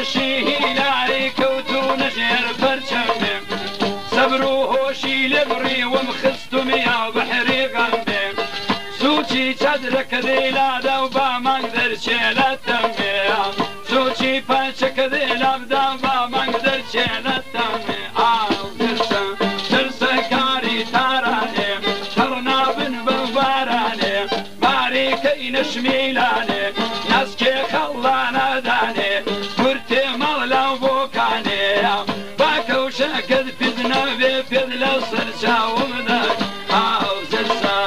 شۆڕشی هیلاری کەوتو نەژێر پەرچەمێ سەبر و هۆشی لێ بڕیوم خستم یا بەحری غەمێ سوچی چادرەکە دەیلادا و با مانگ دەرچێ لە تەمێ سوچی پاچەکە دەیلابدا با مانگ دەرچێ لە تەمێ ئاو ترسە ترسە کاری تارانێ تەڕ نابن بە بارانێ باریکەی نەشمیلانێ ناسکێ خەڵانەدانێ کورتێ ماڵ لاو بۆکانێ با کەوشەکەت پێت نەبێ پێت لەسەر چاومدا ئاو ترسە.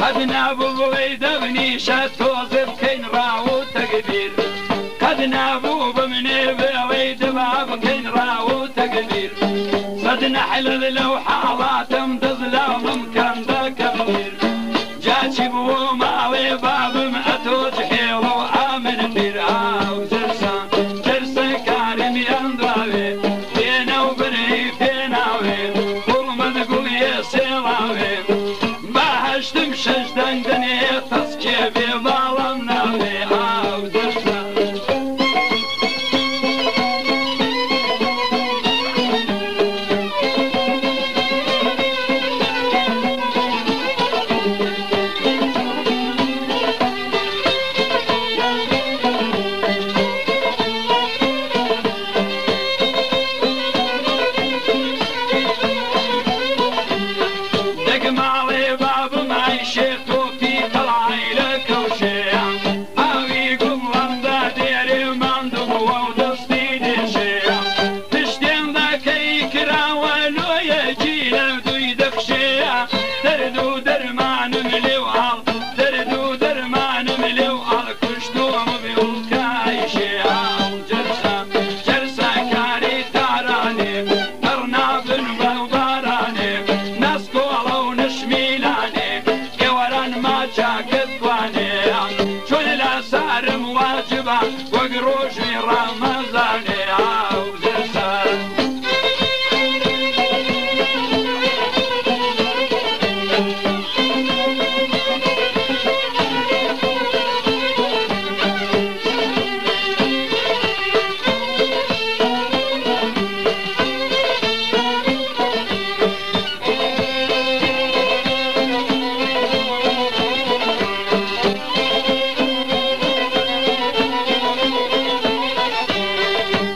قد نابوو بڵێ دەبنیشە تۆزێ بکەین ڕاو و تەگبیر قەد نابوو بمنێ بێڵێ دەبا بکەین ڕاو و تەگبیر سەد نەحلت لەو حاڵاتم دەست لاوم کەم دەکەم بیر جاچی بوو ماڵێ بابم ئەتۆ جحێڵ و ئامن پیر ئاو ترسە ترسە کارم یان دواوێ پێنە و بنەی پێناوێ گوڵمەت گوڵیە سێڵاوێ بەهەشتم شەش دەنگ دەنێ تەسکێ بێ باڵم ناوێ ئاو ترسە. دەگماڵێ بابم ئایشێ تۆپی تەڵای لە کەوشەیە ئاوی گوڵەمدا دێرێ ماندوو بووە و دەستی دێشەیە پشتێن دەکەی کراوە لۆیەکی لە دووی دەخشەیە دەرد و دەرمانم لێو ئاڵ دەرد و دەرمانم لێو ئاڵ کوشتووم بێوڵکایشێ ئاو جەرسە جەرسە کاری تارانێ تەڕ نابن بە بارانێ ناسکۆڵە و نەشمیلانێ ئێوەران ماچاکەت توانێ چۆن لە سارم واجبە وەک ڕۆژی ڕەمەزانێ ئاو جەرسە.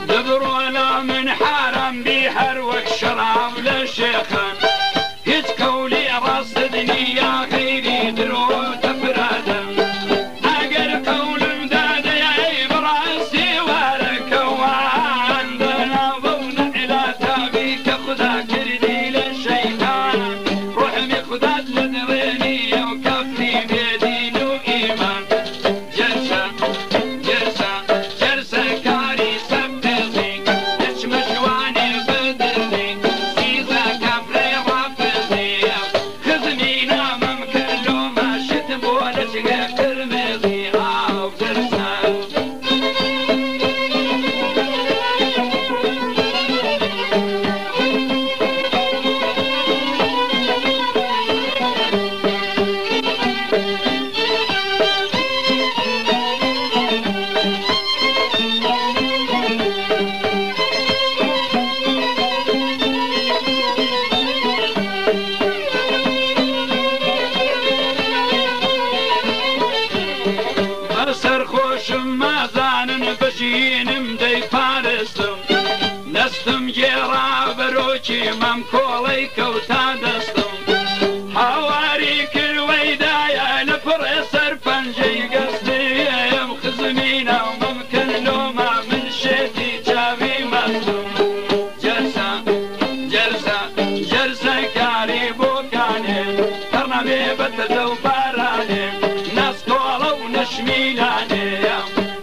دەبڕۆ لە من حارم بی هەر وەک شەراب لە شێخان هیچ قەولی ڕاستت نییە غەیری درۆ تەفرادەم ئەگەر قەولم دادەیای بەڕاستی وارەکەوان دەناوە و نەعلا تابی کە خودا کردی لە شەیتان ڕۆحمی خودات لە دڵێ نییە و کافری بێدین و ئیمان جەرسە جەرسە جەرسە کاری سەقزی دەچمە ژوانێ بەدزی سیزە کافرەی ڕافزی خزمی نامم کرد لۆ ماشت بۆ لەچگە قرمزی ئاو جەرسە. بەسەر خۆشم مازانن بەژینم دەیپارستم دەستم گێڕا بەرۆکی مەم کۆڵەی کەوتا دەستم هاواری کردوەیدایە لە پڕێ سەر پەنجەی گەستیم خزمی ناومم کەن لۆما من شێتی چاوی مەستم جەرسە جەرسە جەرسە کاری بۆکانێ تەڕنەبێ بەتەزە و بارانێ ناسکۆڵە و نەشمیلانێ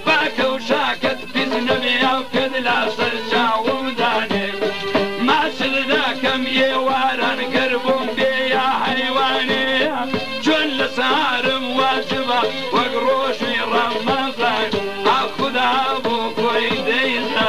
با کەوشاکەت پیس نەبێ ئەو پێت لەسەر چاوم دانێ ما وەک ڕۆژی ڕەمەزان، ئا خودا بۆ خۆی دەیزانێ.